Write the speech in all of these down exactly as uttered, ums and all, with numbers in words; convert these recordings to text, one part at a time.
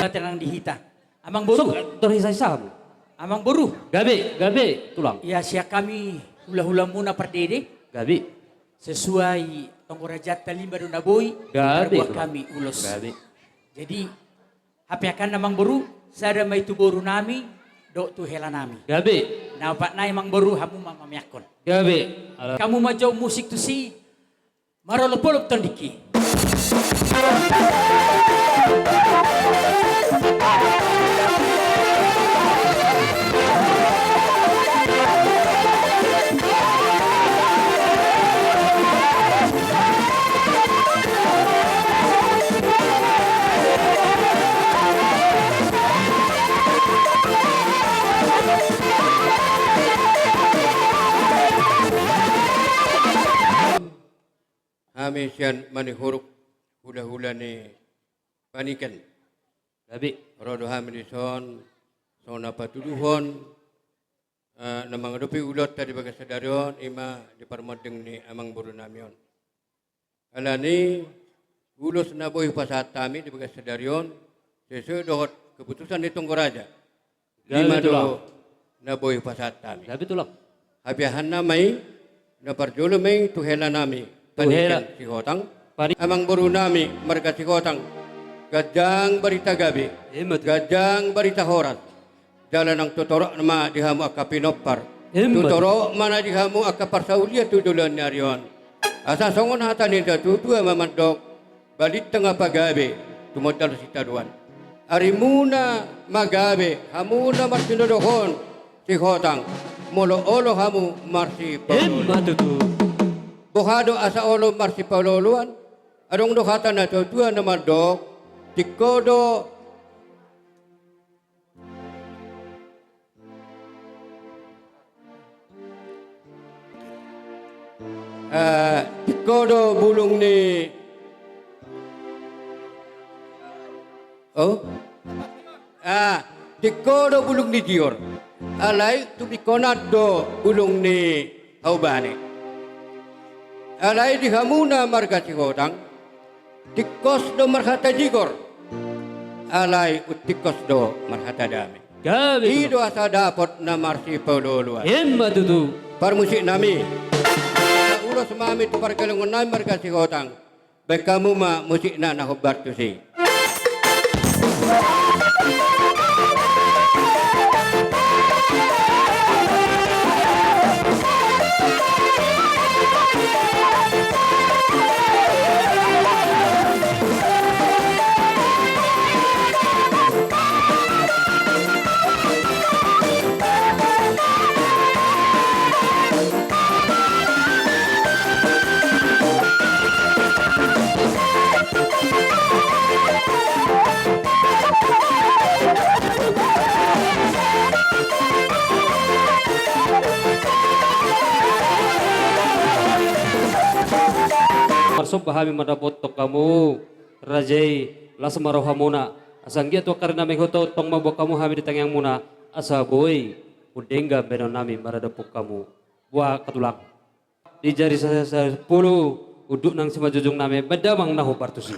Tenang di hita. Amang boru. Sok, torhisa-hisa hamu. Amang boru. Gabe, gabe, tulang. Ia sian hami hula-hulamuna pardede. Gabe. Sesuai tonggo rajanta lima do na boi. Gabe, tulang. Hami ulos. Gabe. Jadi, hape angka amang boru, sada ma i tu boru nami, dohot tu hela nami. Gabe. Na opat nai amang boru, hamu ma mamiangkon. Gabe. Ala- Hamu ma jo musik tusi. Marolop-olop tondingki. Hami sian Manihuruk, hula-hula ni Panikan. Gabe. Ro do hami dison, songon na patuduhon, eh, na mangadopi ulaonta di bagasan sadari on, i ma di parmonding ni amang boru nami on. Alani, ulos na boi hupasahat hami di bagasan sadari on, sesuai dohot keputusan ni tonggo raja. Gabe, tulang. Lima do na boi hupasahat hami. Gabe, tulang. Hapiahanna ma i, na parjolo ma i tu hela nami, tu hela. Panikan Sihotang. Pani- Amang boru nami marga Sihotang. Ganjang barita gabe. Ima tutu. Ganjang barita horas. Jala nang tutorop ma di hamu angka pinompar. Ima tutu. Tutorop ma na di hamu angka parsaulian tu joloan ni ari on. Asa songon hata ni natuatua ma mandok. Balintang ma pagabe, tumondal sitadoan. Arimuna ma gabe, hamuna marsinodohon, Sihotang, molo olo hamu marsipaolooloan. Ima tutu. Boha do asa olo marsipaolooloan, adong do hata natuatua na mandok, tingko do Eh, tingko do bulung ni, oh? Ah, tingko do bulung ni jior. Alai tumingkonan do bulung ni haubane. Alai di hamuna marga Sihotang, tingkos do marhata jigor. Alai tingkos do marhata dame. Gabe, i do tulang. Asa dapot na marsipaolooloan. Ima tutu. Parmusik nami. Ulos ma hami tu pargellengon nami marga Sihotang. Baen hamu ma musikna na hombar tusi. Marsomba hami mandapothon hamu. Raja i, las ma rohamuna. Asa anggiat tu angka ari na mangihut on tong mamboan hamu hami di tangiangmuna. Asa boi, undenggan bahenon nami maradophon hamu. Boha angka tulang. Di jari sa-, sa-, sampulu, unduk nang simanjujung nami, baen damang na hombar tusi.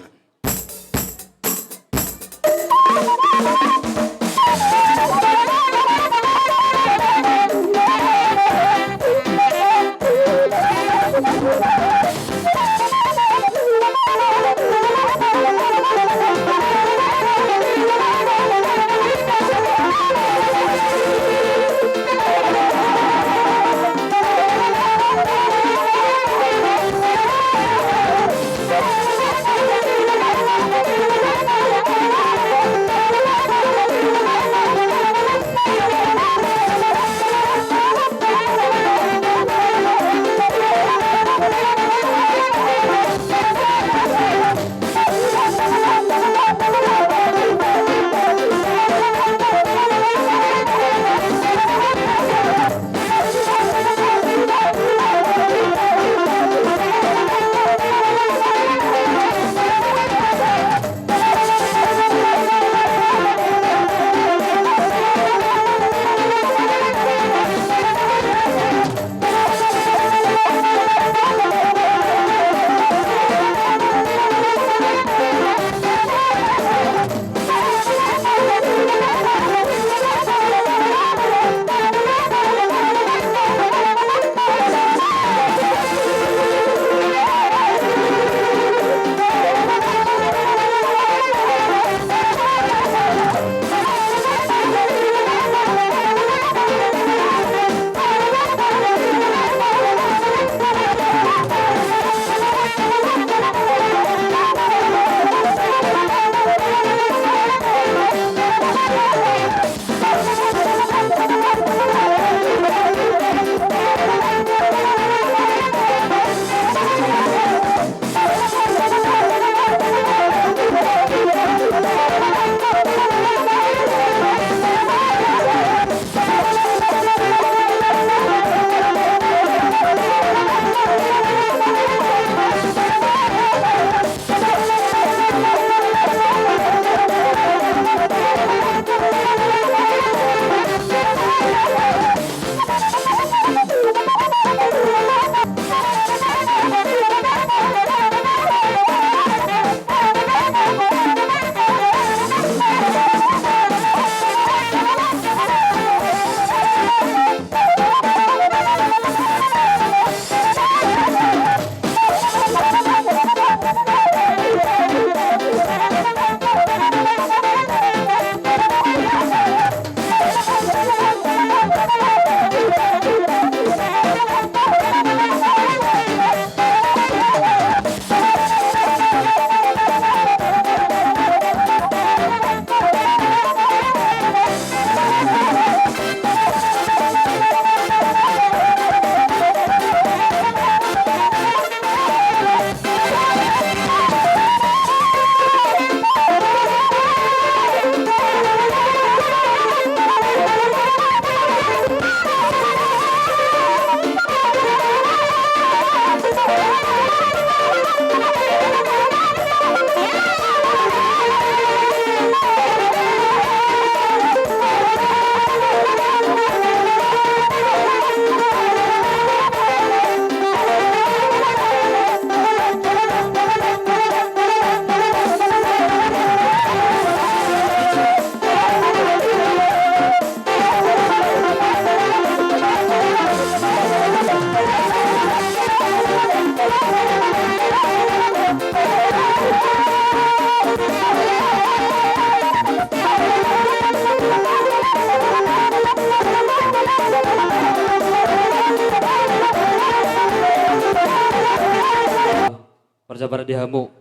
Sabar di hamu.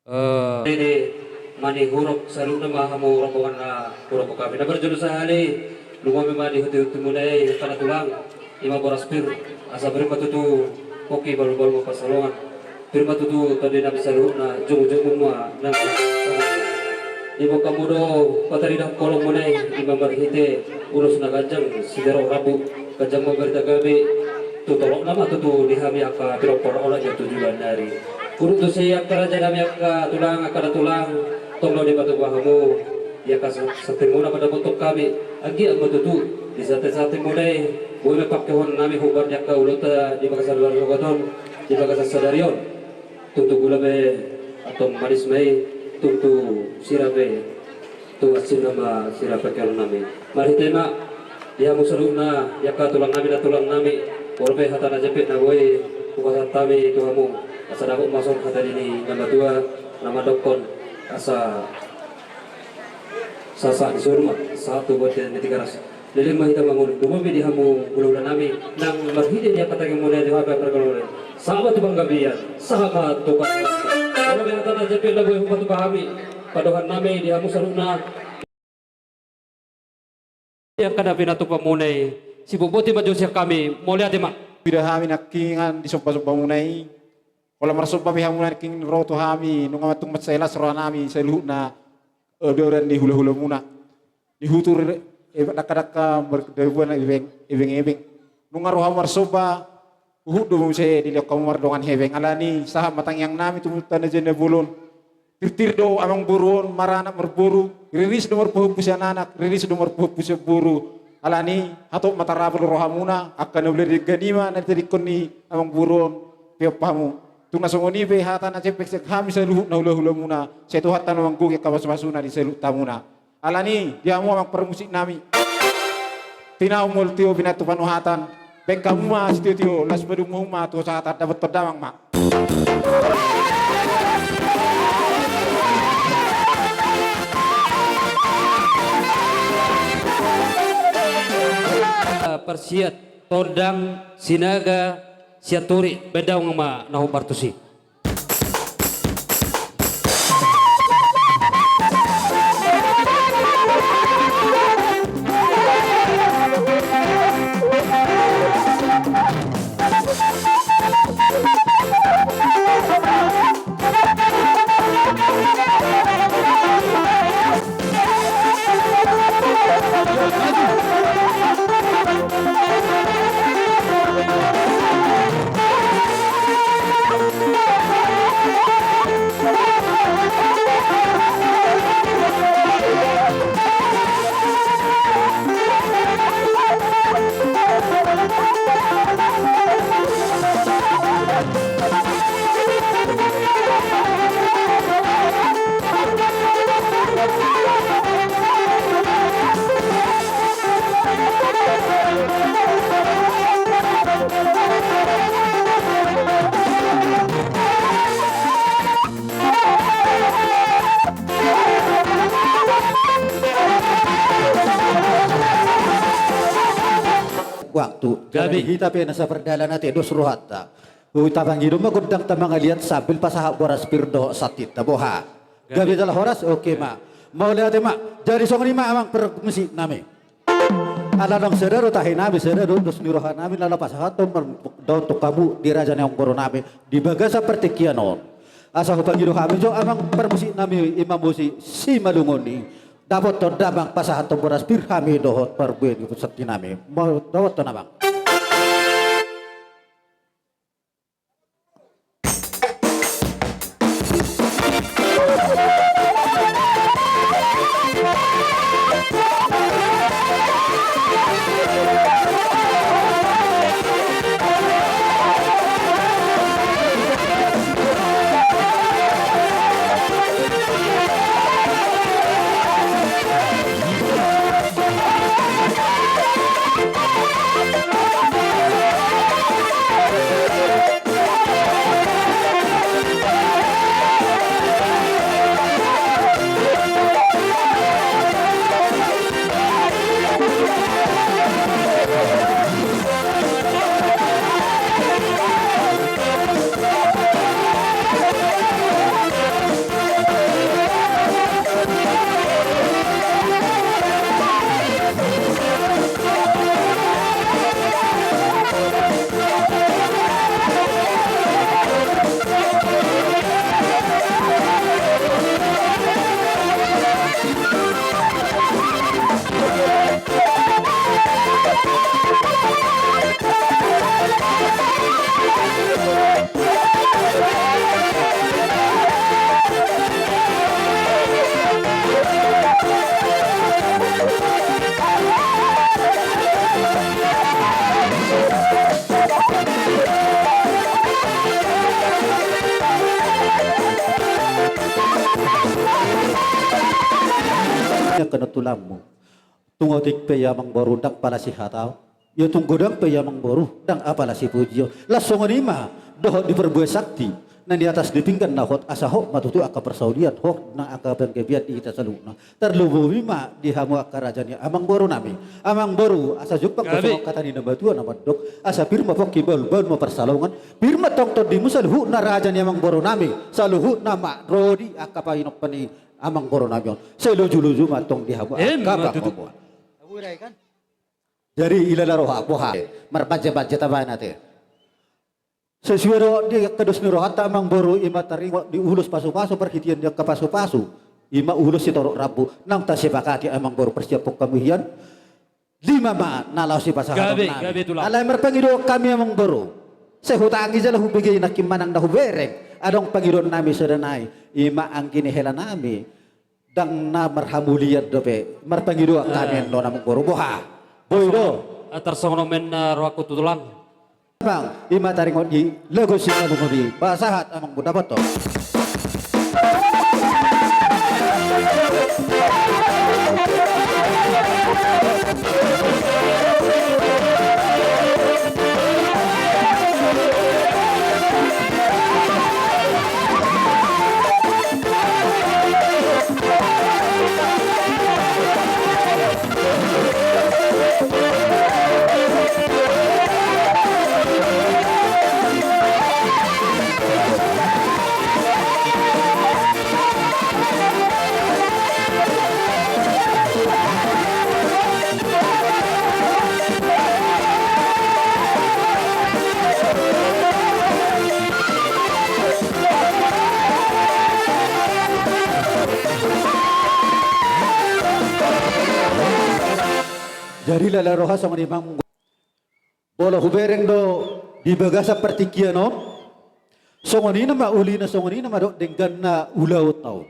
Eh, ini manihuruk saluhutna ma hamu rombongan na huruk hami. Na marjolo sahali, lungomi ma di huti-hutimuna i, angka na tulang, i ma boras pir, asa pir ma tutu pongki balul-balul ma pansalongan. Pir ma tutu tondi nami saluhutna, jumujung ma nang. Diboan hamu do pataridahon holongmuna i, i ma marhite ulos na ganjang, sidara rambu, ganjang ma barita gabe, tu torop nama tutu di hami angka pinompar olat i tu joloan ni ari. Huhut tu si angka raja nami angka tulang, angka na tulang, tong do dipatupa hamu, di angka sa-, santimuna mandapothon hami, anggiat ma tutu, di sante-santimuna i, boi ma pangkehon nami hombar di angka ulaonta di bagasan sadari on, di bagasan sadari on. Tung tu gula pe, antong manis ma i, tung tu sira pe, tung asin nama sira pangkehon nami. Marhite ma, di hamu saluhutna, di angka tulang nami, na tulang nami, molo pe hata na jempek na boi, hupasahat hami tu hamu, asa dapot ma songon hata ni na matua, na mandokkon, asa sahat-sahat ni solu ma, sahat tu bontean ni Tigaras. Leleng ma hita mangolu, dumombi di hamu hula-hula nami, nang marhite di angka tangiangmuna di hami pargalolen. Sahat ma tu panggabean, sahat ma tu panggabean. Molo di hata na jempek na boi hupatupa hami, pandohan nami di hamu saluhutna. Di angka na pinatupamuna i, sibotboti ma jo sian hami, mauliate ma. Pida hami nangkiningan di somba-sombamuna i, holan marsomba pe hamu nangkin ro tu hami, nunga tung mansai las roha nami, saluhutna, eh, doran ni hula-hulamuna. Di hutur, eh, dakka-dakka mardabuan ebeng, ebeng-ebeng. Nunga ro hamu marsomba, huhut do muse dilehon hamu mardongan hepeng. Alani, sahat ma tangiang nami tu Ompunta na janda bolon. Tirtir do amangboru on, maranak marboru, riris do marpahompu sian anak, riris do marpahompu sian boru. Alani, hatop ma tarapul rohamuna, angka na ula denggan i ma na ditadingkon ni amangboru on, peop hamu. Tung na songon i pe hata na jempek sian hami saluhutna hula-hulamuna, sai Tuhanta na manggohi angka pasupasu na di saluhut hamuna. Alani, di hamu amang parmusik nami. Tinahu molo tio pinatupa nuhatan. Baen hamu ma sitio-tio, laos padomu ma tu hasahatan, dapothon damang ma. Parsiat, Tondang, Sinaga, Sianturi, baen damang ma na hombar tusi. Waktu. Gabe. Jadi hita pe na sapardalanan ate dos rohanta. Ui, tapangido ma gondangta mangaliat sambil pasahat boras pir dohot santinta, boha. Gabe. Gabe jala horas, oke ma. Mauliate ma. Jadi songon i ma amang parmusik nami. Ala naung sada do tahi nami, sada do dos ni roha nami na laho pasahathon mardaothon hamu di raja ni amangboru nami di bagasan partingkian on. Asa hupangido hami jo amang parmusik nami, i ma musik Simalungun i. Dapothon damang pasahathon boras pir hami dohot parbue ni santi nami. Dapothon amang. Ia kena tulangmu. Tung otik pe ia amangboru ndang pala sihata. Ia tung godang pe ia amangboru ndang apala sipuji. Laos songon i ma dohot di parbue sakti na di atas di pinggan na hot, asa hot ma tutu angka parsaulian, hot ma angka panggabean di hita saluhutna. Tarlumobi ma di hamu angka raja ni amangboru nami. Amangboru, asa jumpang do songon hata ni na matua na mandok, asa pir ma pongki, bahulbahul ma pansalongan, pir ma tong tondimu saluhutna raja ni amangboru nami, saluhutna ma ro di angka painompan ni amangboru nami on. Sai lojuluju ma tong di hamu angka pangomoan. Jadi ilala roha, boha. Marbajabanja taba na te. Sesuai do di angka dos ni rohanta amangboru, i ma taringot di ulos pasupasu, parhitean di angka pasupasu, i ma ulos sitorop rambu. Naung tasepakati amangboru, parsiaphon hamu hian. Lima ma na laho sipasahaton nami. Alai marpangidoan hami amangboru. Sai hutangi jala hubege nangkin manang na hubereng. Adong pangidoan nami sada nai. I ma anggi ni hela nami. Ndang na marhamulian dope, marpangidoan hami annon amangboru, boha. Boi do. Tarsongon on ma rohangku tu tulang. Amang, i ma taringot di lagu singalumobi, pasahat amangboru, dapothon. Jadi lala roha songon i ma. Molo hubereng do di bagasan partingkian on, songon i nama ulina, songon i nama dohot dengganna ulaonta on.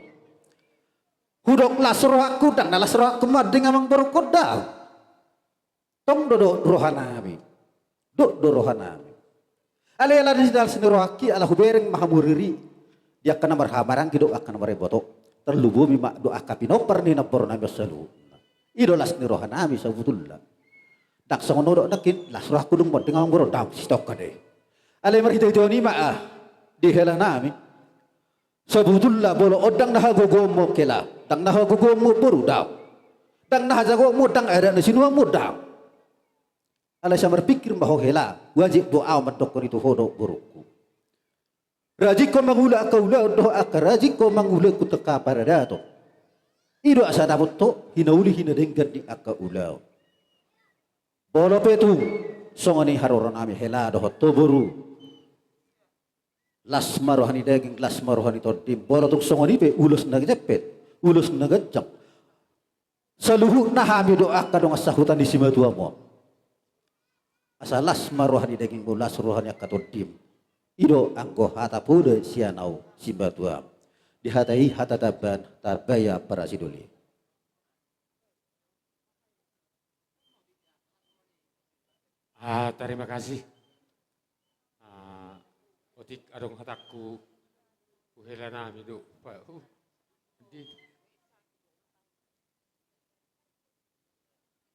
Hudok las rohangku, ndang na las rohangku mandeng amangboru, ndang. Tong do dohot rohanami. Dohot do rohanami. Alai ala ni las ni rohangki, ala hubereng ma hamu riri di angka na marhahamaranggi dohot angka na marhahamaranggi. Tarlumobi ma dohot angka pinompar ni namboru nami on saluhutna. I do las ni rohanami sabutulna. Ndang songon na hudok nangkin las rohangku dung mandeng amangboru, ndang, sitongka do i. Alai marhitehite on i ma, ah, di helanami. Sabutulna molo on ndang na hagogoonmu hela, ndang na hagogoonmu boru, ndang. Ndang na hajagoonmu, ndang adat na sinuanmu, ndang. Alai sai marpingkir ma ho hela, wajib do ahu mandokkon i tu ho dohot borungku. Rajin ho mangula angka ulaon dohot angka rajin ho mangula tu angka paradaton. I do asa dapot ho hinauli hinadenggan di angka ulaon. Molo pe tung songon i haroronami hela dohot ho boru. Las ma roha ni daging, las ma roha ni tondim. Molo tung songon i pe ulos na jempet, ulos na ganjang. Saluhutna hami dohot angka dongan sahuta ni simatuam on. Asa las ma roha ni dagingmu, las roha ni angka tondim. I do anggo hata poda sian ahu simatuam. Di hata i hata tamba, tamba ia parasidoli. Ah, terima kasih. Ah, otik adong hatangku tu helanami do, Pak. Uh, di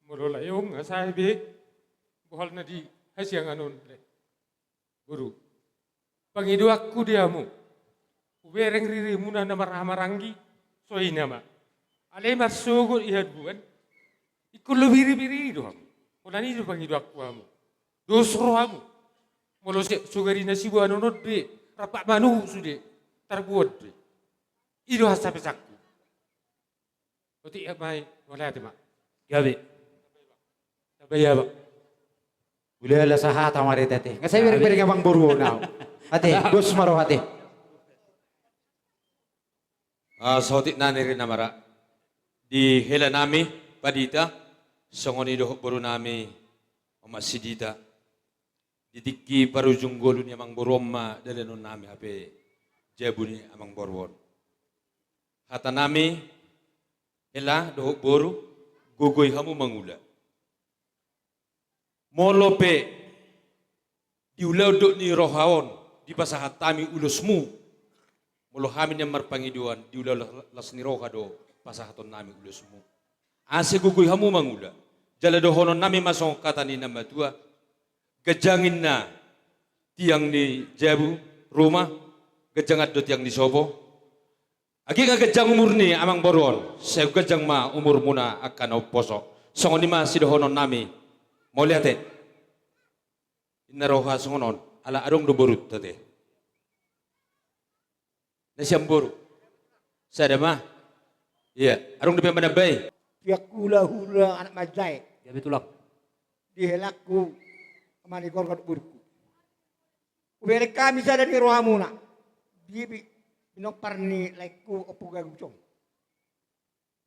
Molo lae on nga sae be, bohal na di hasiangan on le. Boru, pangidoanku di hamu, hubereng ririmuna na marhahamaranggi, songon i nama. Alai marsogot i haduan, ingkon lobi ribiri do hamu. Holan i do pangidoanku hamu. Dos rohamu. Molo se-, sogari na siboanon on be, rap manuhuk sude, tarboan do i. I do hasapesanku. Otik ma i, mauliate ma. Gabe. Tamba ia, Bang. Ulala sahata ma reta te. Nga sai bereng-bereng amangboru on au. Ate, dos ma roha te. Ah, saotik nari na mara. Di helanami, Pandita, songon i dohot borunami, Omak Sidita. Di tingki parujung ngolu ni amangboru on ma dalanonnami hape jabu ni amangboru on. Hatanami, hela dohot boru, gogoi hamu mangula. Molo pe di ulaon dohot ni roha on dipasahat hami ulosmu, molo hami nian marpangidoan di ulaon las ni roha do pasahatonnami ulosmu. Asa gogoi hamu mangula. Jala dohonon nami ma songon hata ni na matua. Ganjang ninna tiang ni jabu, ruma, ganjangan do tiang ni sopo. Agi nga ganjang umur ni amangboru on, sai ganjang ma umurmuna angka na umposo. Songon i ma sidohonon nami. Mauliate. Inna roha songon on, ala adong do borunta te. Na sian boru. Sada ma. Ia, adong dope manambai. Tiang hulahula anak manjae. Gabe tulang. Di helangku, ama ni gorga dohot borungku. Hubereng hami sada ni rohamuna. Di pinompar ni laengku Ompung Agus on.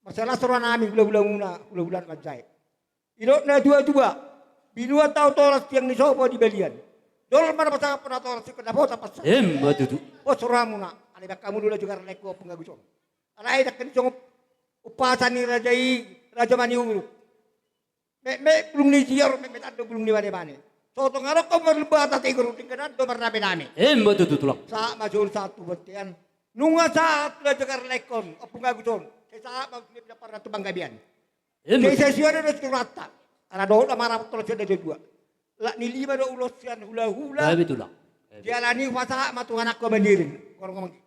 Marsala roha nami hulahulamuna, hulahula anak manjae. Didok natuatua, binuat ahu toras tiang ni sopo di balian. Dol ma na pasangap na toras, ingkon dapotan pansamotan. Emma tutu. Pos rohamuna, alai baen hamu do laju garar laengku Ompung Agus on. Alai dangkan i songon umpasa ni raja i, Raja Maniuruk. Metmet bulung ni sior, metmetan do bulung ni manemane. So tung adong hamu marlumba, tatigor, dengganan do marnabename. Emma tutu tulang. Sahat ma jolo sahat tu bontean. Nunga sahat tu laju garar laengkon Ompung Agus on. Sai sahat ma tu pinompar na tu panggabean. Emma tutu. Sai sahat do tu ranta. Ala dohot na marapot tolong sada dua. Lak ni lima do ulos sian hulahula. Gabe tulang. Gabe. Dialani hupasahat ma tu anakku Manirin. Korong manggi.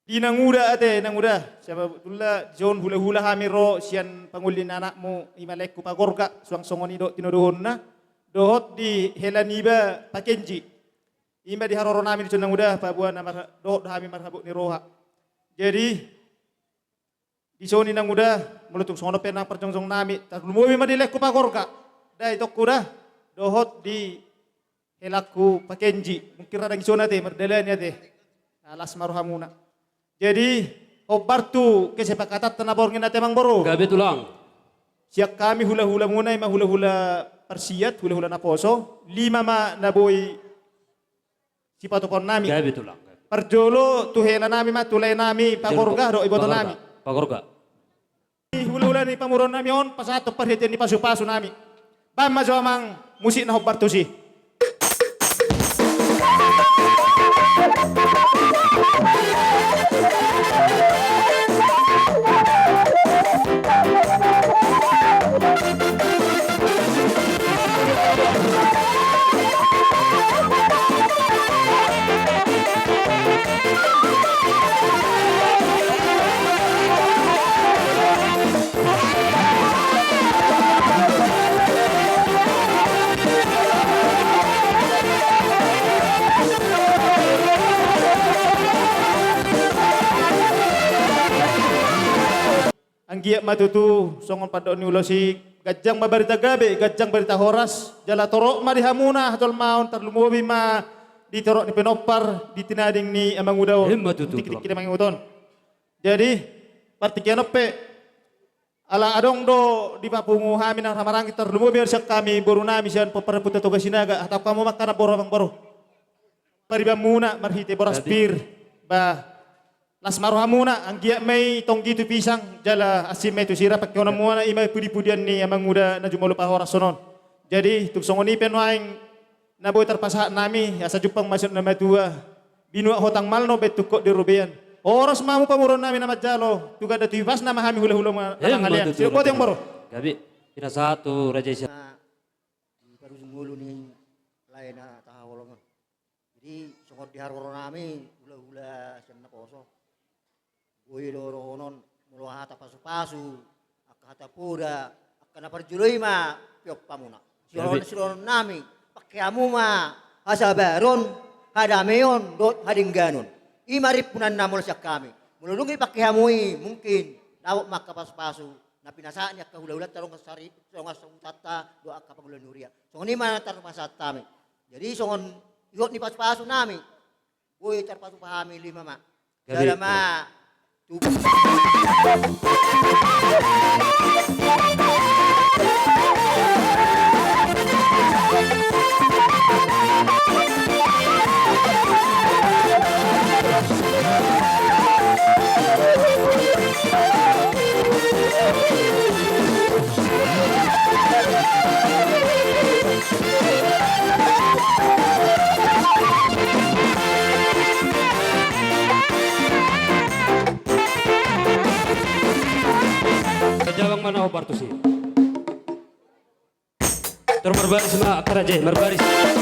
Di nanguda ate, nanguda, sabab tulla dison hulahula hami ro sian pangoli ni anakmu, i ma laengku Pagorga, suang songon i do tinodohonna, dohot di hela niba Pakenji. I ma di haroro nami dison nanguda, paboa na marha-, dohot do hami marhabot ni roha. Jadi, dison i nanguda, molo tung songon on pe nang parjongjong nami, tarlumobi ma di laengku Pagorga. Da itongku da, dohot di helangku Pakenji, mungkin rada gisona ate, mardalani ate. Las ma rohamuna. Jadi, hombar tu kesepakatanta na borngin ate amangboru. Gabe tulang. Sian hami hulahulamuna, i ma hulahula parsiat, hulahula naposo, lima ma na boi sipatupaon nami. Gabe tulang. Parjolo tu hela nami ma, tu lae nami, Pagorga, dohot iboto nami. Pagorga. Hulahula ni pamoruon nami on, pasahathon parhitean ni pasupasu nami. Baen ma jo amang musik na hombar tusi. Anggiat ma tutu songon pandok ni ulos i, ganjang ma barita gabe, ganjang barita horas, jala torop ma di hamuna hajolmaon, tarlumobi ma di torop ni pinompar di tinading ni amanguda on. Ima tutu. Dikit-dikit ma ingot on. Jadi, partingkian on pe, ala adong do dipapungu hami na marhahamaranggi, tarlumobi ma sian hami boru nami sian pomparan Putatoga Sinaga, hatahon hamu ma angka namboru, amangboru. Paribanmuna marhite boras pir, bah, las ma rohamuna, anggiat ma i tonggi tu pisang, jala asing ma i tu sira, pangkeononmuna i ma pudipudian ni amanguda na jumolo pahoras sonon. Jadi, tung songon i pe nuaeng na boi tarpasahat nami, asa jumpang ma sian na matua, binuat hotang malno, bentukko di robean. Horas ma hamu pamoruon nami na manjalo, tu ganda tu ipasna ma hami hulahula ma na mangalean. Ima tutu. Sidok boti, amangboru. Gabe, pinasahat tu raja i. Di parujung ngolu ni lae na tahaholongi on. Jadi, songon di haroro nami, hulahula sian naposo. Boi do dohonon, molo hata pasupasu, angka hata poda, angka na parjolo i ma piompamuna. Sidohonon, sidohonon nami, pangke hamu ma hasabaron, hadameon, dohot hadengganon. I ma rimpunanna molo sian hami. Molo dung i pangke hamu i, mungkin, dapot ma angka pasupasu na pinasahat ni angka hulahulanta, dongan sari-, dongan sahutanta, dohot angka pangula ni huria. Songon i ma na tarpasahat hami. Jadi, songon ihot ni pasupasu nami. Boi tarpatupa hami, lima ma. Gabe. Sada ma. Mana ho bartus i. Tor marbaris ma, angka raja i, marbaris.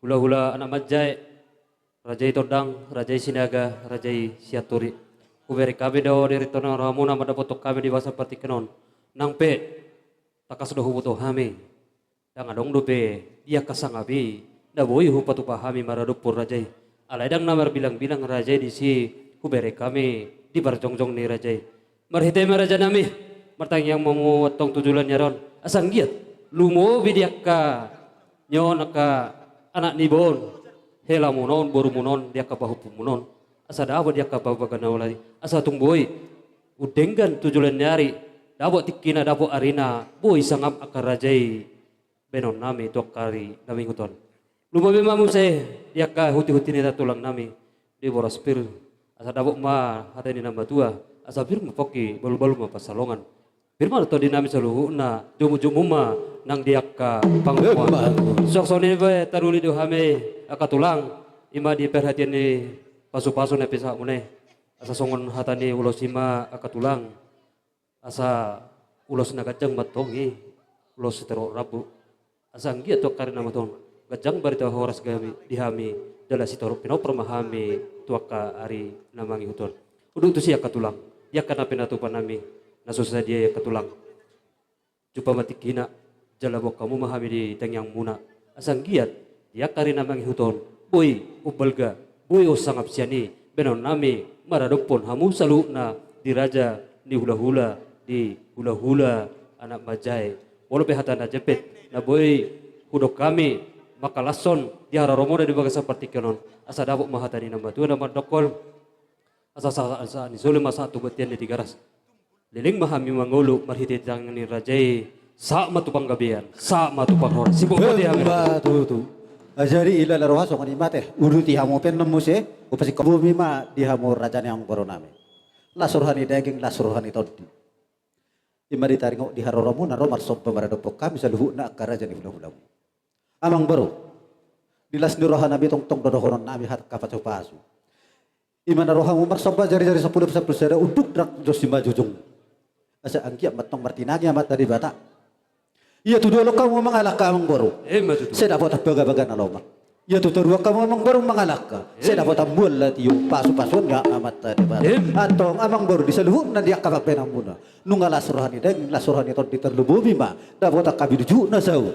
Hulahula anak manjae, raja i tondang, raja i sinaga, raja i sianturi. Hubereng hami do diri tona rohamuna mandapothon hami di bagasan partingkian on. Nang pe, tangkas do huboto hami. Ndang adong dope di angka sangap i na boi hupatupa hami maradophon raja i. Alai ndang na marbilangbilang raja i disi hubereng hami di parjongjong ni raja i. Marhite ma raja nami, martangiang ma hamu antong tu joloan ni ari on. Asa anggiat lumobi di angka nion angka anak ni boon, helamuna on, borumuna on, di angka pahompumuna on. Asa dapot di angka parbagabaga na holan i. Asa tung boi undenggan tu joloan ni ari, dapot tingkina, dapot arina, boi sangap angka raja i baenon nami tu angka ari na mangihut on. Lumobi ma muse di angka hutihutini na tulang nami di boras pir. Asa dapot ma hata ni na matua, asa pir ma pongki, balunbalu ma pansalongan. Pir ma tondi nami saluhutna, jomujomu ma nang di angka pangomoan. Emma tutu. Suang songon i pe taruli do hami angka tulang, i ma di perhatian ni pasupasu na pinasahatmuna i. Asa songon hata ni ulos i ma angka tulang. Asa ulos na ganjang ma antong i, ulos sitorop rambu. Asa anggiat tu angka ari na mangihut on, ganjang barita horas hami, di hami, jala sitorop pinompar ma hami tu angka ari na mangihut on. Unduk tusi angka tulang, di angka na pinatupa nami, na so sadia i angka tulang. Jumpa ma tingkina, jala boan hamu ma hami di tangiangmuna. Asa anggiat di angka ari na mangihut on, boi umbalga, boi sangap sian i baenon nami maradophon hamu saluhutna di raja ni hulahula, di hulahula anak manjae. Molo pe hata na jempek na boi hudok hami mangkalashon di haroromuna di bagasan partingkian on, asa dapot ma hata ni na matua na mandokkol. Asa sahat, sahat ni solu ma sahat tu bontean ni Tigaras. Leleng ma hami mangolu marhite tangan ni raja i, sahat ma tu panggabean, sahat ma tu parhorasan. Siboan ma hami. Emma tutu. Jadi ila roha songon i ma ate, uduti hamu pe annon muse, hupasingkop hami ma di hamu raja ni amangboru nami. Las roha ni daging, las roha ni tondi. I ma ditaringot di haroromuna ro marsomba maradophon hami saluhutna angka raja ni hulahulamu. Amangboru, di las ni roha nami tongtong do dohonon nami hata pasupasu. I ma na rohamu marsomba jarijari sampulu sampulu sada unduk dang jo simanjujung. Asa anggiat ma antong martinangi Amanta Debata. Ia tu dolok hamu mangalangka amangboru. Emma tutu. Sai dapotan bagabaga na lomak. Ia tu toruan hamu amangboru mangalangka. Sai dapotan mual na tio pasupasuon ni Amanta Debata. Emma. Antong amangboru di saluhutna di angka pambahenanmuna. Nunga las roha ni daging, las roha ni tondi, tarlumobi ma dapotan hami di juhut na saut,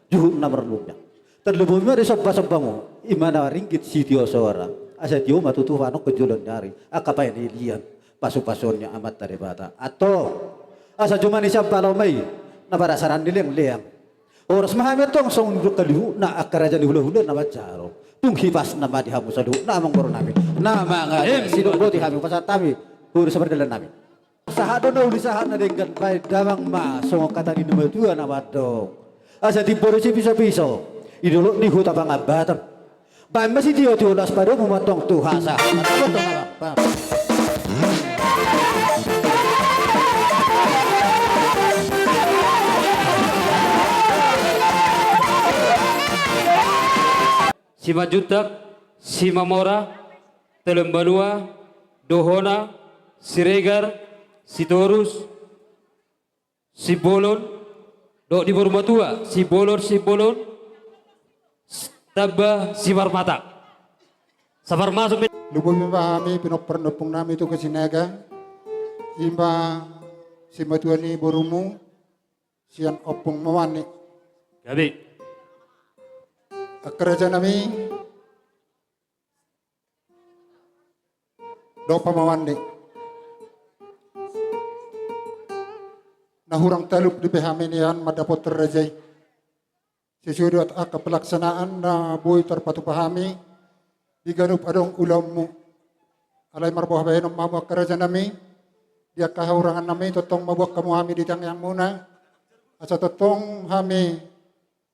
juhut na marlunyak. Tarlumobi ma di sombasombamu, i ma na ringgit sitio soara. Asa tio ma tutu panean tu joloan ni ari, angka paelilian, pasupasuon ni Amanta Debata. Antong, asa jumani sian balo ma i, na parasaran ni leangleang. Horas ma hami antong songon i dohot saluhutna angka raja ni hulahula na manjalo. Tung hipasna ma di hamu saluhutna amangboru nami. Na mangajari, sidok boti hami, pasahat hami, huri sapardalan nami. Sahat do na uli, sahat na denggan, bahen damang ma songon hata ni na matua na mandok. Asa timbo do sipisopiso di dolok ni huta Pangambaton. Bahen ma sitiotio, las padomu ma antong tu hasahaton. Simanjuntak, Simamora, Tolon Banua, Dohona, Siregar, Sitorus, Simbolon, dohot di boru matua, Simbolon, Simbolon, s-, tamba Simarmata. Saparmasuk pe. Lumobi ma hami pinompar ni ompung nami Toga Sinaga, i ma simatua ni borumu, sian ompung Mawanni. Gabe. Angka raja nami, dohot pamawanni. Na hurang talup dope hami nian mandapothon raja i. Sesuai dohot angka pelaksanaan na boi tarpatupa hami di ganup adong ulaonmu. Alai marboha bahenon ma hamu angka raja nami, di angka hahurangan nami tongtong ma boan hamu hami di tangiangmuna, asa tongtong hami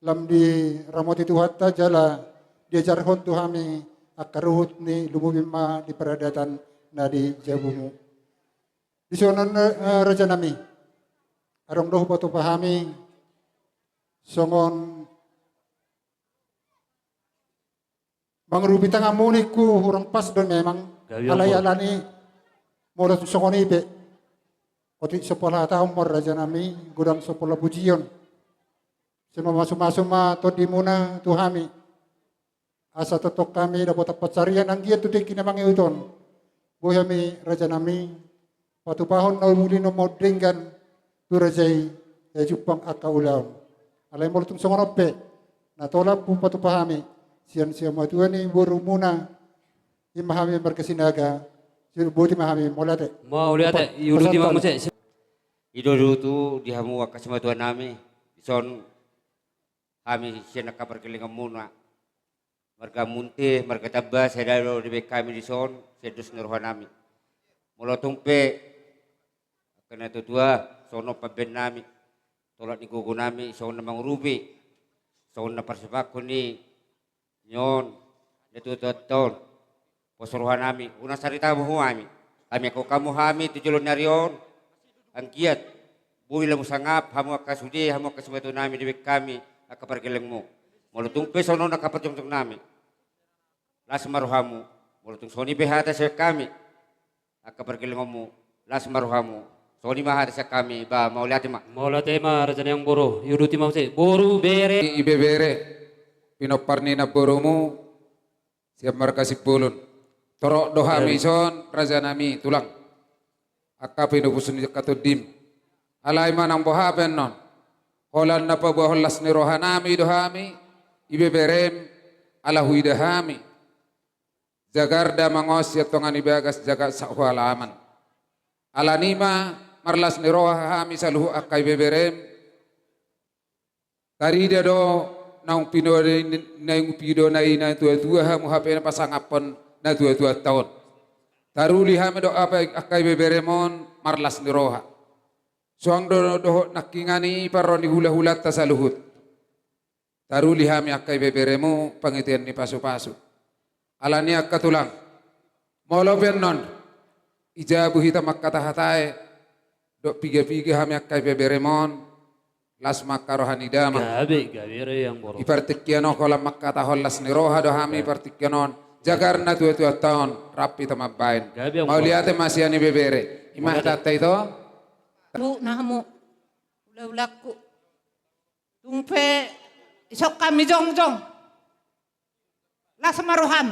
lam diramoti Tuhanta jala diajarhon tu hami angka ruhut ni lumobi ma di paradaton na di jabumu. Dison, eh, raja nami, adong do hupatupa hami songon mangurupi tanganmu ningku, hurang pas do memang. Gabe, alai amang. Alani molo songon i pe, otik so pola hatahon ma raja nami, godang so pola pujion. Sai mamasumasu ma tondimuna tu hami. asa tongtong hami dapotan pansarian anggiat tu tingki na mangihut on. Boi hami rajanami patupahon na umulon on ma denggan tu raja i, asa jumpang angka ulaon. Alai molo tung songon on pe na tolap hupatupa hami sian sian matua ni borumuna, i ma hami marga Sinaga, sian boti ma hami, mauliate. Mauliate, pasahat, iuduti ma muse. I do tutu di hamu angka simatuanami, dison hami sian angka pargellengonmuna. Marga Munte, marga Tamba, sada do dibaen hami dison, sian dos ni rohanami. Molo tung pe angka na tuatua, songon pambaennami, tolap ni gogonami, songon na mangurupi, songon na parsipangkon ni on, na tuatua on, pos rohanami, unang sarita hamu hami. Hami angkup hamu hami tu joloan ni ari on, anggiat boi lam sangap hamu angka sude, hamu angka simatuanami, dibaen hami angka pargellengmu. Molo tung pe songon on angka parjongjongnami, las ma rohamu. Molo tung songon i pe hata sian hami, angka pargellengonmu, las ma rohamu. Songon i ma hata sian hami, ba, mauliate ma. Mauliate ma, raja ni amangboru, iuduti ma muse, boru, bere. Ibebere, pinompar ni namborumu, sian marga Simbolon. Torop do hami dison, rajanami, tulang. Angka pinopus ni angka tondim. Alai manang boha pe annon, holan na paboahon las ni rohanami do hami, ibeberem, ala huida hami jagar damang on sian tonga ni bagas jagad sahat tu halaman. Alani i ma marlas ni roha hami saluhut angka ibeberem, tarida do naung pinodai, naung pinodai na tuatua hamu hape na pasangaphon na tuatuanta on. Taruli hami do hape angka ibeberem on marlas ni roha. Suang do dohot nangkiningan i parro ni hulahulanta saluhut. Taruli hami angka ibeberemu pangidoan ni pasupasu. Alani i angka tulang, molo pe annon, ijabu hita mangkatahatae, dohot pigapiga hami angka ibeberem on, las ma angka roha ni damang. Gabe, gabe, raja ni amangboru. Di partingkian on holan mangkatahon las ni roha do hami, di partingkian on, jagar na tuatuanta on, rap hita mambaen. Gabe, amangboru. Mauliate ma sian ibebere. I ma hatanta, ito. Tu na hamu, hulahulangku. Tung pe ison hami jongjong, las ma roham.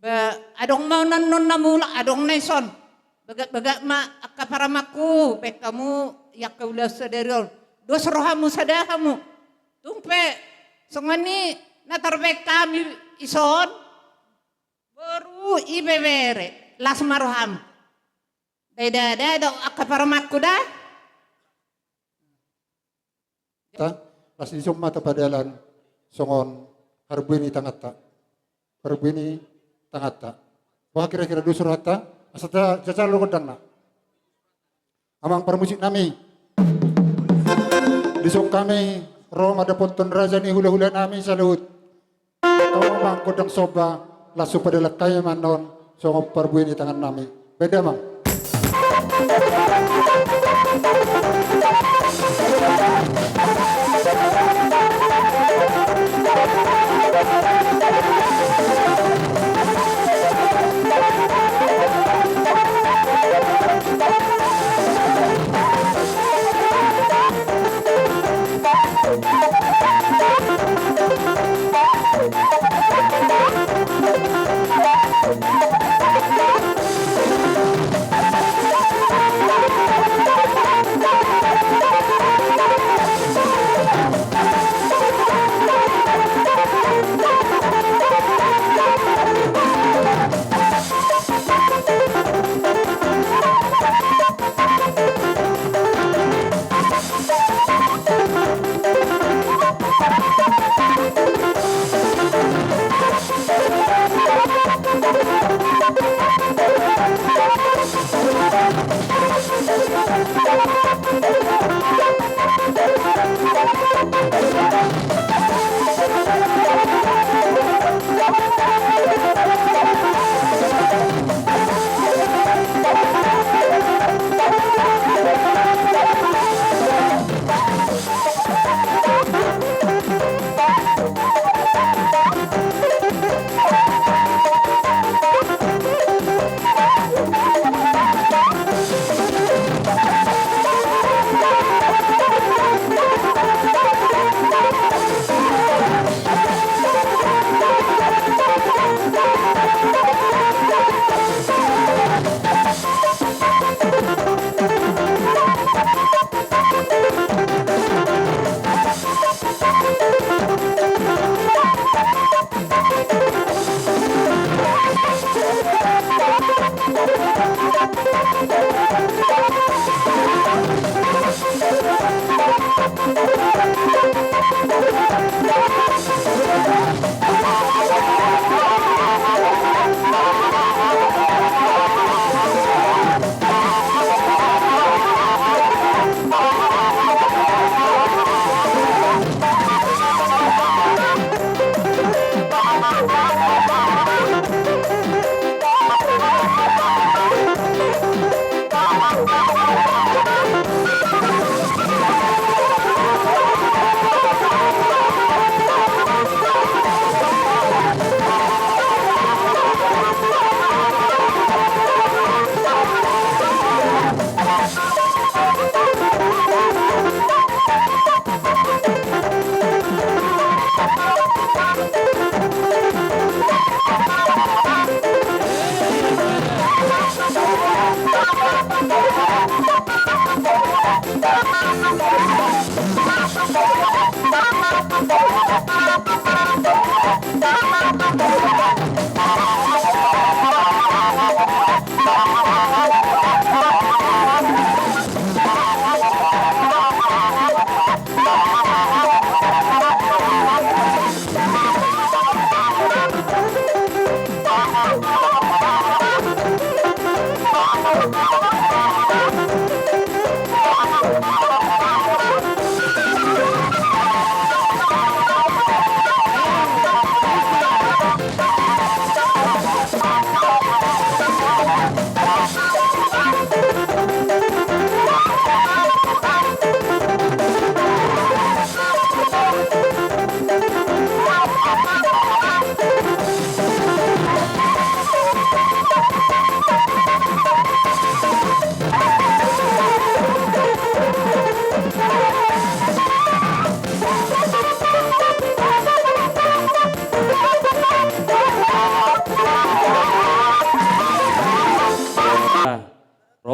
Ba, adong ma on annon na mulak, adong na ison. Bagak-bagak ma angka paramangku, baen hamu i angka ulaon sadari on. Dos rohamu sada hamu. Tung pe songon i na tarbaen hami ison, boru, ibebere, las ma roham. Dai da, da, da, angka paramangku da. Ta, las ni son ma tapadalan songon harbue ni tanganta. Harbue ni tanganta. Boha kira-kira dos rohanta, asa ta jajal do gondangna. Amang parmusiknami. Dison hami ro mandapothon raja ni hulahulanami saluhut. Tama ma gondang somba, langsung padalan hami ma annon songon parbue ni tangannami. Baen damang.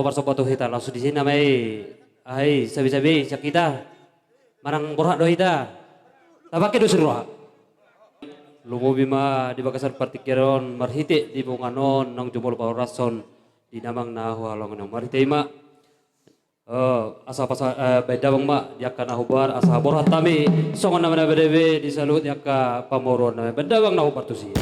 Parsomba tu hita langsung di sini namai. Ai sabi-sabi sian hita. Manang borhat do hita. Tapake do siroha. Lumobi ma di bagasan partingkian on marhite di bongan on naung jumolo parhorashon di damang na huhalongi on marhite i ma. Eh, asa pasa, eh, baen damang ma di angka na hombar asa borhat hami songon na manabadebe di saluhut di angka pamoruon nami, baen damang na hombar tusi.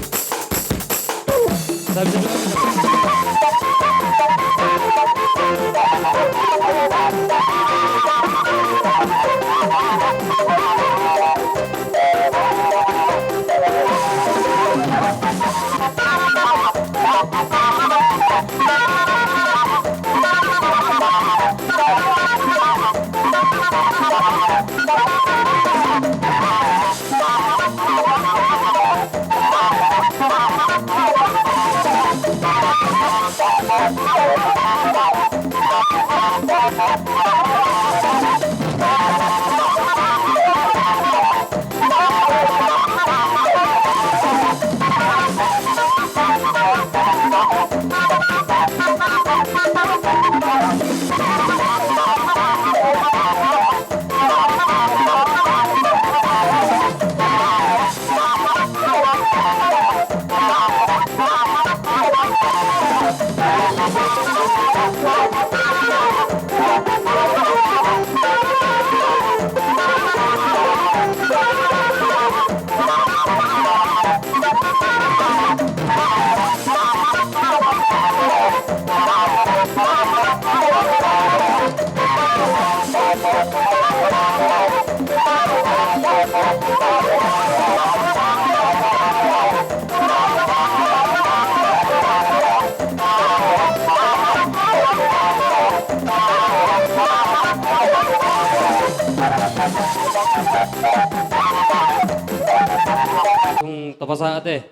Tung tapasahat ate.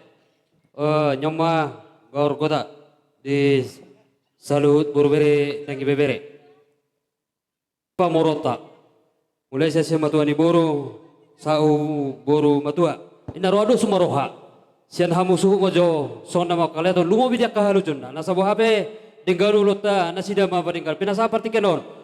Eh, nyoma gaor gota di saluhut boru bere nang ibebere. Pamoruonta. Mulai sian simatua ni boru, sahat tu boru matua. Inna roha do sumaroha. Sian hamu suhut ma jo, songon na mangkaliathon lumobi di angka halojonta. Na saboha pe, denggan ulaonta, nasida ma padenggan. Pinasahat partingkian on.